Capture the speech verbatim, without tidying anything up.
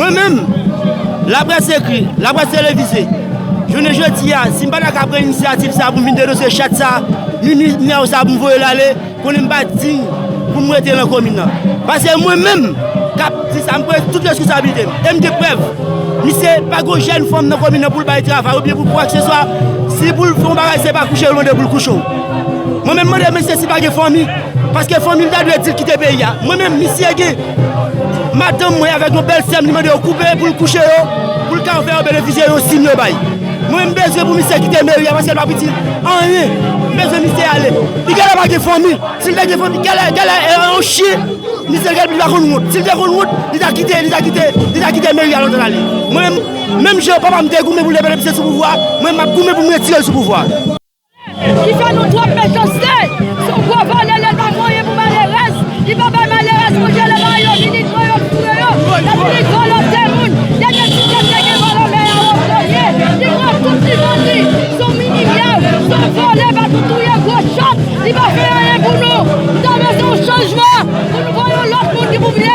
Mwen menm, laprès ekri, laprès televize, jounen jodi a, si m pa ta ka pran inisyativ sa pou m vin denonse chat sa, mimi myaw sa pou m voye l ale, konnen m pa diy pou m rete nan komin nan. Paske mwen menm k ap di sa, m pran tout reskonsablite m. E m gen prèv. Misye pa gen yon jèn fanm nan komin nan pou l bay travay oubyen pou kwakseswa. Si pou l fè yon bagay, se pa kouche l mande pou l kouche w. Mwen menm mande misye si pa gen fanmi. Paske fanmi l ta dwe di l kite peyi a. Mwen menm, misye gen madanm mwen avèk yon bèlsè m, li mande yo koupe pou l kouche yo, pou l ka fè yo benefisye yon sim yo bay. Mwen menm, m bezwen pou misye kite meri a paske l p ap itil anyen. M bezwen misye ale. Li genlè pa gen fanmi. Si l te gen fanmi, genlè, genlè, e, yon chyen, misye genlè li pa konn wont. Si l te konn wont, li ta kite, li ta kite, li ta kite meri a lontan l ale. Mwen menm, menm jan papa m te goumen pou l te mete misye sou pouvwa, mwen menm m ap goumen pou m retire l sou pouvwa. Ki fè nou twòp mechanste. Se yon gwo vòlè, lè l pa voye pou malerèz. Li pa bay malerèz manje, lè bay yo, li li pran yo, li touye yo. Epi li vòlò timoun. Dènye ti tèt te gen vòlò mè a o premye. Li pran tout ti bandi. Se yon mini myaw, se yon vòlè, pa tou touye gwo chat. Li pa fè anyen pou nou. Nou ta bezwen yon chanjman pou nou voye yon lòt moun ki pou vle